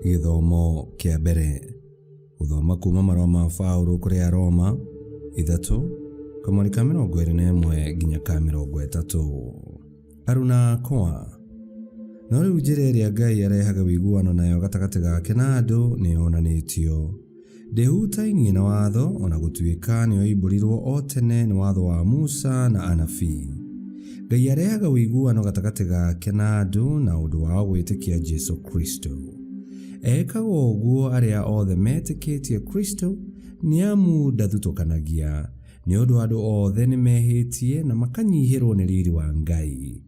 Gĩthomo kĩa mbere. Gũthoma kuma marũa ma Paũlũ kũrĩ Aroma 3 kamweri ka 21 nginya ka 30. Aruna akwa, no rĩu njĩra ĩrĩa Ngai arehaga ũiguano nayo gatagatĩ gake na andũ nĩ yonanĩtio. Ndĩhutainie na watho o na gũtuĩka nĩoimbũrirwo o tene nĩ watho wa Musa na anabii. Ngai arehaga ũiguano gatagatĩ gake na andũ na ũndũ wao gwĩtĩkia Jesu Kristo. Ekaga ũguo arĩa othe metĩkĩtie Kristo, nĩ amu ndathutũkanagia, nĩ ũndũ andũ othe nĩmehĩtie na makanyihĩrwo nĩ riri wa Ngai.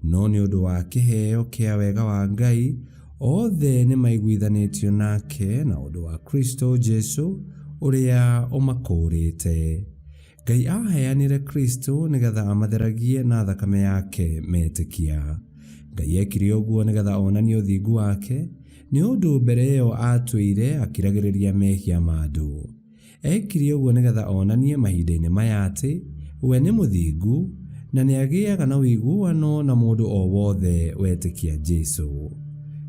No nĩ ũndũ wa kĩheo kĩa wega wa Ngai, othe nĩ maiguithanĩtio nake na ũndũ wa Kristo Jesu ũrĩa ũmakũũrĩte. Ngai aaheanire Kristo nĩgetha amatheragie na thakame yake metĩkia. Ngai eekire ũguo nĩgetha onanie ũthingu wake, nĩ ũndũ mbere ĩyo aatũire akiragĩrĩria mehia ma andũ. Eekire ũguo nĩgetha onanie mahinda-inĩ maya atĩ we nĩ mũthingu na nĩ agĩaga na ũiguano na mũndũ o wothe wetĩkia Jesu.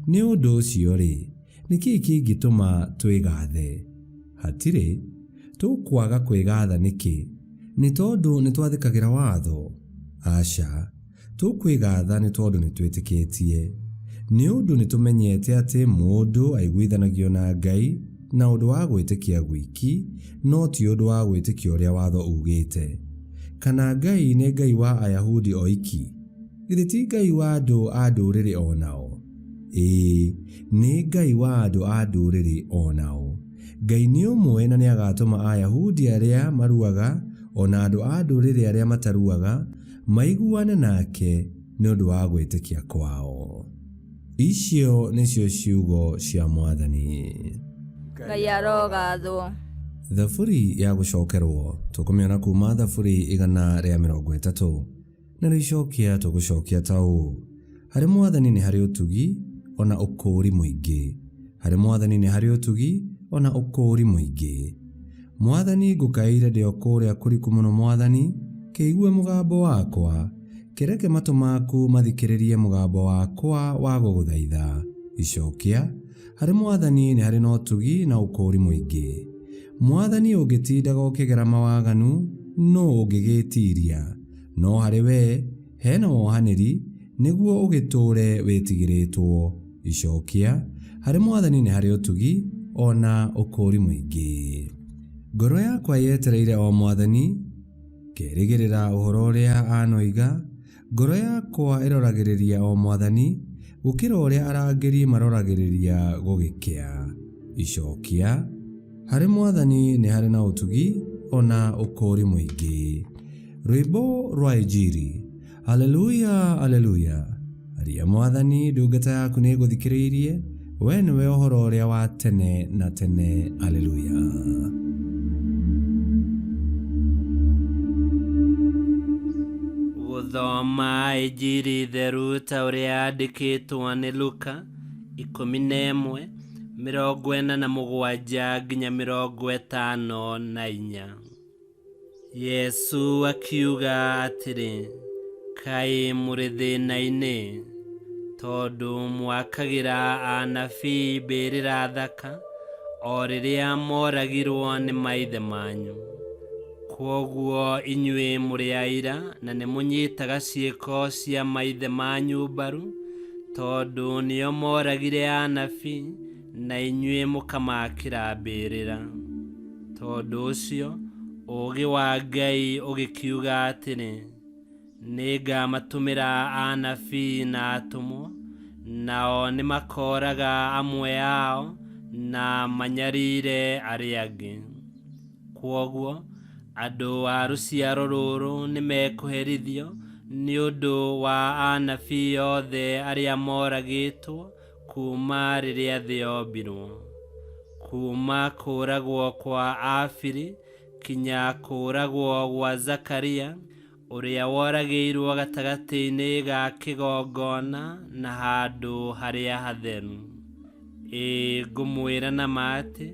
Nĩ ũndũ ũcio-rĩ, nĩ kĩĩ kĩngĩtũma twĩgathe? Hatirĩ. Tũkwaga kwĩgatha nĩkĩ? Nĩ tondũ nĩ twathĩkagĩra watho? Aca. Tũkwĩgatha nĩ tondũ nĩ twĩtĩkĩtie. Nĩ ũndũ nĩ tũmenyete atĩ mũndũ aiguithanagio na Ngai na ũndũ wa gwĩtĩkia gwiki, no ti ũndũ wa gwĩtĩkia ũrĩa watho uugĩte. Kana Ngai nĩ Ngai wa Ayahudi oiki? Githĩ ti Ngai wa andũ a ndũrĩrĩ o nao? Ĩĩ, nĩ Ngai wa andũ a ndũrĩrĩ o nao. Ngai nĩ ũmwe na nĩ agaatũma Ayahudi arĩa maruaga o na andũ a ndũrĩrĩ arĩa mataruaga maiguane nake nĩ ũndũ wa gwĩtĩkia kwao. Icio nĩcio ciugo cia Mwathani. Ngai arogathwo. Thaburi ya gũcokerwo tũkũmĩona kuma Thaburi 130 narĩo icokia tũgũcokia ta ũũ: Harĩ Mwathani nĩ harĩ ũtugi o na ũkũũri mũingĩ, harĩ Mwathani nĩ harĩ ũtugi o na ũkũũri mũingĩ. Mwathani ngũkaĩire ndĩ o kũrĩa kũriku mũno Mwathani, kĩigue mũgambo wakwa, kĩreke matũ maku mathikĩrĩrie mũgambo wakwa wa gũgũthaitha. Icokia, harĩ Mwathani nĩ harĩ na ũtugi na ũkũũri mũingĩ. Mwathani ũngĩtindaga ũkĩgera mawaganu, nũ ũngĩgĩĩtiiria? No harĩ wee hena wohanĩri, nĩguo ũgĩtũũre wĩtigĩrĩtwo. Icokia, harĩ Mwathani nĩ harĩ ũtugi o na ũkũũri mũingĩ. Ngoro yakwa yetereire o Mwathani, ngerĩgĩrĩra ũhoro ũrĩa anoiga, ngoro yakwa ĩroragĩrĩria o Mwathani, gũkĩra ũrĩa arangĩri maroragĩrĩria gũgĩkĩa. Icokia, harĩ Mwathani nĩ harĩ na ũtugi o na ũkũũri mũingĩ. Rwĩmbo rwa Injiri. Aleluya, aleluya. Aria Mwathani, ndungata yaku nĩ ĩgũthikĩrĩirie, we nĩwe ũhoro ũrĩa wa tene na tene. Aleluya. Gũthoma Injiri theru ta ũrĩa yandĩkĩtwo nĩ Luka 11 47 nginya 54. Yesũ akiuga atĩrĩ, Kaĩ mũrĩ thĩna-inĩ, tondũ mwakagĩra anabii mbĩrĩra thaka o rĩrĩa moragirwo nĩ maithe manyu. Kwoguo inyuĩ mũrĩ aira na nĩmũnyitaga ciĩko cia maithe manyu mbaru, tondũ nĩo moragire anabii na inyuĩ mũkamakĩra mbĩrĩra. Tondũ ũcio, ũũgĩ wa Ngai ũgĩkiuga atĩrĩ, Nĩngamatũmĩra anabii na atũmwo, nao nĩmakooraga amwe ao na manyariire arĩa angĩ. Kwoguo, andũ a rũciaro rũrũ nĩmekũherithio nĩ ũndũ wa anabii othe arĩa moragĩtwo kuuma rĩrĩa thĩ yombirwo, kuuma kũũragwo kwa Abili kinya kũũragwo gwa Zakaria, ũrĩa woragĩirwo gatagatĩ-inĩ ga kĩgongona na handũ harĩa hatheru. Ĩĩ, ngũmwĩra na ma atĩ,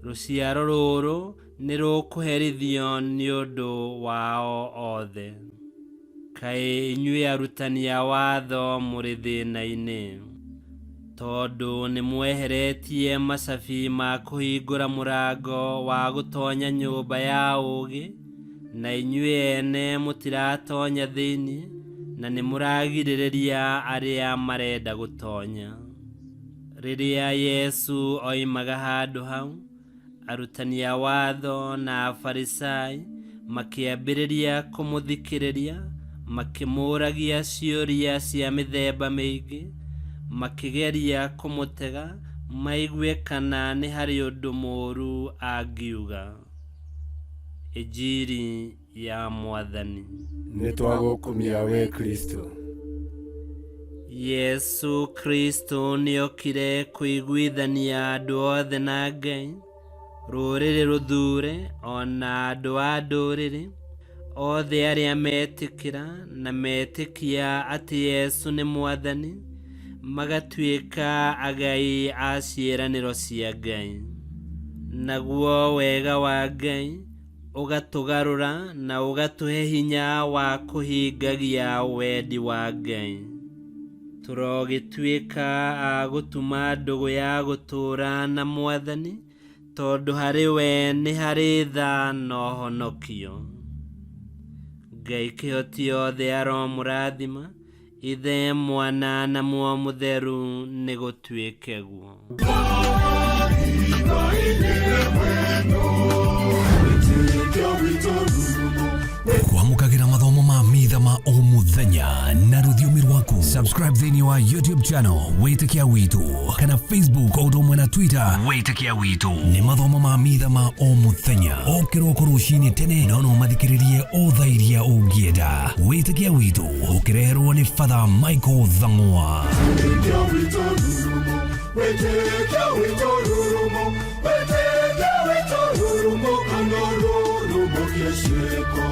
rũciaro rũrũ nĩ rũkũherithio nĩ ũndũ wao othe. Kaĩ inyuĩ arutani a watho mũrĩ thĩna-inĩ! Tondũ nĩ mweheretie macabi ma kũhingũra mũrango wa gũtonya nyũmba ya ũũgĩ, na inyuĩ ene mũtiratonya thĩinĩ, na nĩ mũragirĩrĩria arĩa marenda gũtonya. Rĩrĩa Yesu oimaga handũ hau, arutani a watho na Afarisai makĩambĩrĩria kũmũthikĩrĩria, makĩmũũragia ciũria cia mĩthemba mĩingĩ, makĩgeria kũmũtega maigue kana nĩ harĩ ũndũ mũũru angiuga. Injiri ya Mwathani. Nĩ twagũkumia we Kristo. Yesu Kristo nĩokire kũiguithania andũ othe na Ngai, rũrĩrĩ rũthure ona andũ a ndũrĩrĩ, othe arĩa metĩkĩra na metĩkia atĩ Yesu nĩ Mwathani, magatuĩka agai a ciĩranĩro cia Ngai. Naguo wega wa Ngai ũgatũgarũra na ũgatũhe hinya wa kũhingagia wendi wa Ngai. Tũrogĩtuĩka a gũtuma ndũgũ ya gũtũũra na Mwathani, tondũ harĩ we nĩ harĩ tha na ũhonokio. Ngai kĩhoti othe aromũrathima, Ithe, Mwana na Muoyo Mũtheru, nĩ gũtuĩke guo. Kwamũkagĩra mathomo ma mitha ma o mũthenya na rũthiomi rwaku. Subscribe thĩinĩ wa YouTube channel Wĩtĩkia Witũ kana Facebook o ũndũ ũmwe na Twitter Wĩtĩkia Witũ. Nĩ mathomo ma mitha ma o mũthenya o kĩroko rũcinĩ tene, no no mathikĩrĩrie o thaa iria ũngĩenda. Wĩtĩkia Witũ ũkĩreherwo nĩ Father Michael Thang'wa. Wĩtĩkia witũ rurumo, wĩtĩkia witũ rurumo, wĩtĩkia witũ rurumo, kana rurumo kĩciko.